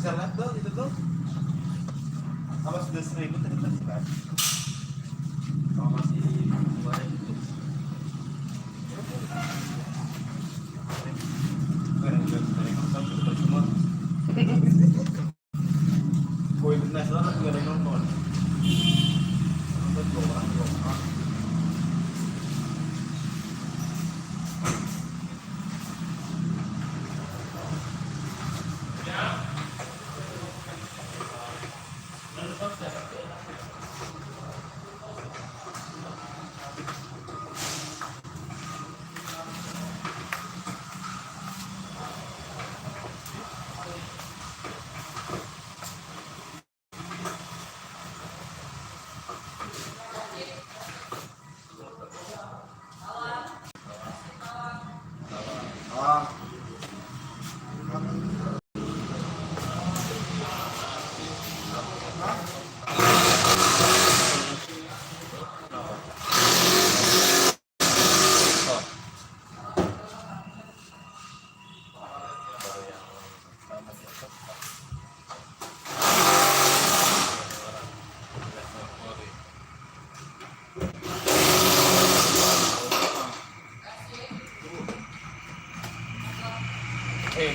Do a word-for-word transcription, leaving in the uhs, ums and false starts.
Jalan tuh, itu tuh. Apa sudah seribu tadi masih kan? Kalau masih dua ribu tuh. Keren, keren, keren, keren, keren, keren, keren. Koi benar, selamat juga ada yang nonton. Nonton dua orang, dua orang. Eh,